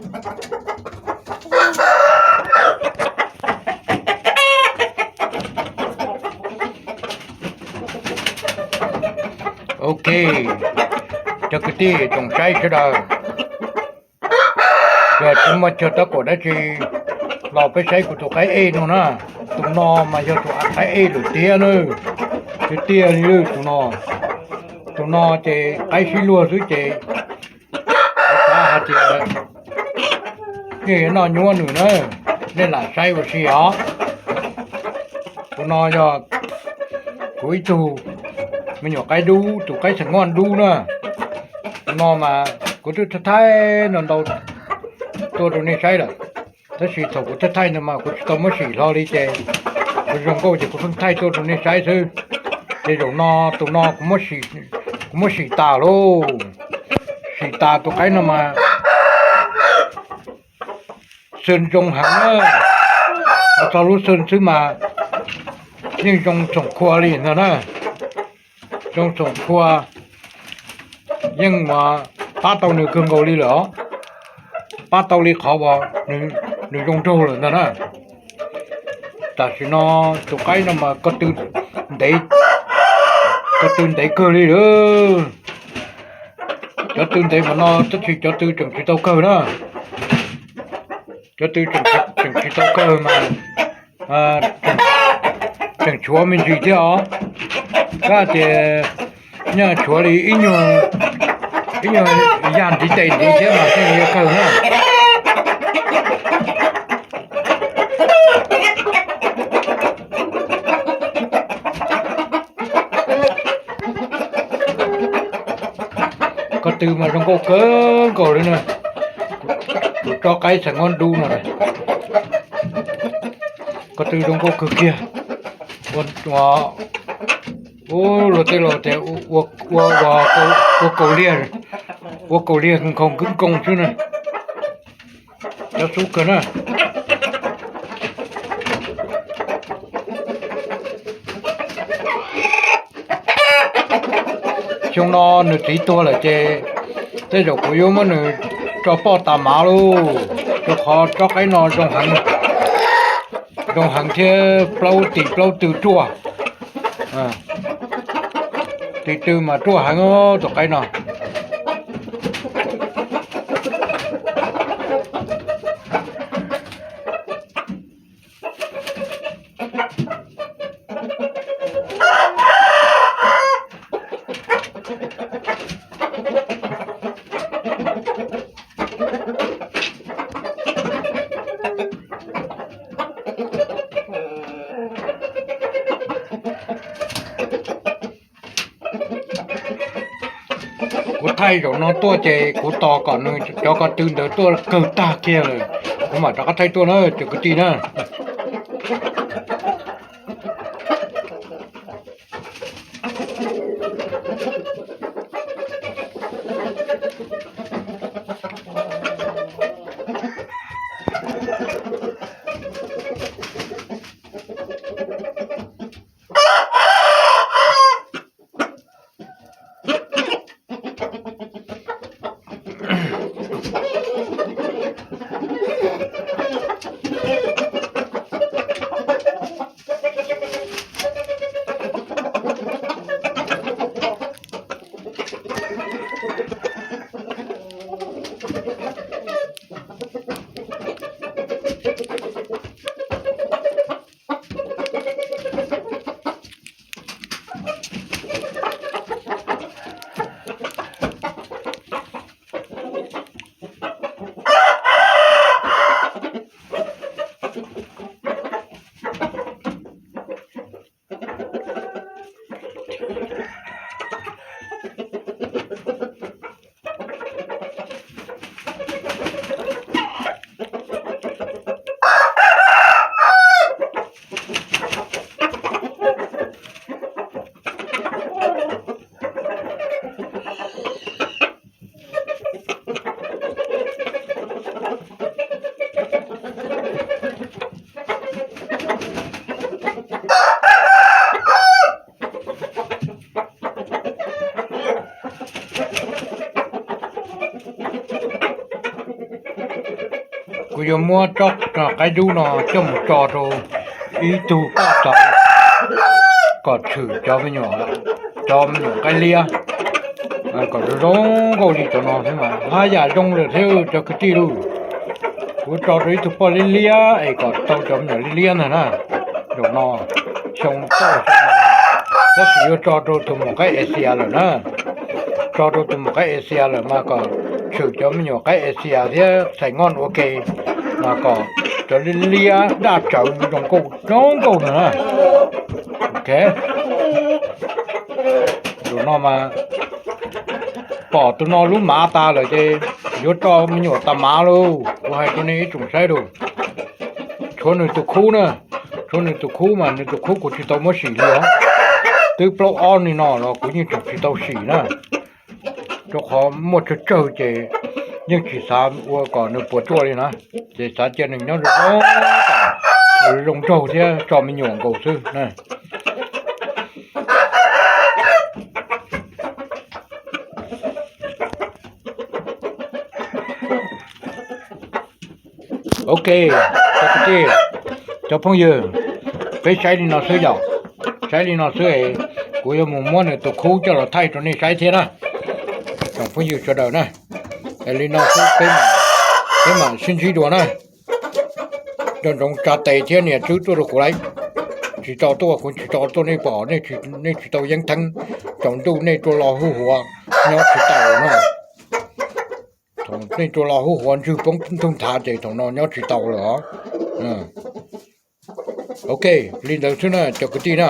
Ok, cov kwv tij tsoom saib sawv daws, yog tsis muaj chaw tab kaum dab tsi los peb saib kuv tus qaib ej no na. Tus no mas yog tus qaib ej lawm tiag na, tiag tiag li tus no. Tus no ces qaib sib luag xwb ces xav hais tias nej yuav noj nyuab nws na, nej lam saib ua si os. Tus no yog kuv ib tug me nyuam qaib dub, tus qaib xeem Hmoob dub na. Tus no mas kuv twb thaij thaij ntau ntau tuaj rau nej saib lawm, tab sis thaum kuv thaij thaij ntawd mas kuv tsis tau muab sim hlo li ces kuv zoo nkauj ces kuv pheej thaij tuaj rau nej saib xwb. Ces zaum no tus no kuv muab sim tas lauj, sim tas tus qaib no mas xwm zoo heev na, txog lub xwm xwb mas yeej zoo txoom khua li ntag na. Zoo txoom khua, yeej mas pab tau nws kawg nkaus li lawm os. Pab tau li qhov uas nws zoo nraug lawm ntag na. Tam sim no tus qaib no mas ko tw ntev, ko tw ntev kawg li lawm. Cov tw ntev mas no tab sis cov tw tseem tsis tau kawg na. Cov tw tseem tsis tau kawg mas tseem tshuav me ntsis thiab os. Kab tias nyaj tshuav li ib nyuag, ib nyuag yag ntiv tes ntiv thiab mas thiaj yuav kawg na. Ko tw mas zoo nkauj kawg nkaus li na. Kuv tsob qaib xeem Hmoob dub no, ko tw zoo nkauj kawg kiag. Ua, ua, ua luag tej laus tias ua, ua kaus liag, ua kaus liag nkhaus nkwb nkoos xwb na. Cov xub kawg na. Xyoo no nws txiv tuag lawm ces tej zaum kuv yuav muab nws tso poj tas mav lauj, rau qhov tsob qaib no zoo heev, zoo heev thiab plaub tis plaub tw ruaj. Tis tw mas ruaj heev tus qaib no. Kuv thaij zaum no tuaj ces kuv tos kom nws cov ko tw ntawd tuaj kawg tag kiag lawm, kuv mam rov qab thaij tuaj na cov kwv tij na. Kuv yuav muab tsob qaib dub no coj mus tso rau ib tug poj tod kom tshwm cov me nyuam, cov me nyuam qaib liab kom zoo zoo nkauj li cov no thiab mas haj yam zoo lawm thiab cov kwv tij lauj. Kuv tso rau ib tug poj liab liab es kom tau cov me nyuam liab liab ntag na. Zaum no xyoo toj, tab sis yuav tso rau tus maum qaib Asia lawm na. Tso rau tus maum qaib Asia lawm mas kom tshwm cov me nyuam qaib Asia thiab txhais noj ua ke, mas kom cov liab liab daj tsawv zoo nkauj zoo nkauj ntag na. Ok, zaum no mas pom tus no lub mav tas lawm ces yuav tso me nyuam tas mav lauj. Kuv hais rau nej ib tsoom saib lauj, tshuav nws tus khub na, tshuav nws tus khub mas nws tus khub kuv tsis tau muab sim li os. Twb plaub ob ni no los kuv yeej tseem tsis tau sim na, rau qhov muaj tsawg tsawg ces yeej tsis xav ua kom nws puas tsuaj li na. Ces xav cia nws nyob zoo zoo, zoo nraug thiab tso me nyuam nkaus xwb na. Ok, cov kwv tij, cov phooj ywg, peb saib li no xwb yom, saib li no xwb es kuv yuav mus muab nws tus khub coj los thaij rau nej saib thiab na, tsoom phooj ywg sawv daws na. Es li no xwb peb mam sib ntsib dua na. Nco ntsoov tsa tes thiab nias tswb tuaj rau kuv lauj. Tsis tso tuaj kuv tsis tso tuaj nej pom, nej tsis tau yeeb theeb, tsaus ntuj nej rua lo huj huav nyob tsis tau na. Thaum nej rua lo huj huav ntswg poob ntoog nthav ces thaum no nyob tsis tau lawm os. Ok, li ntawd xwb na cov kwv tij na.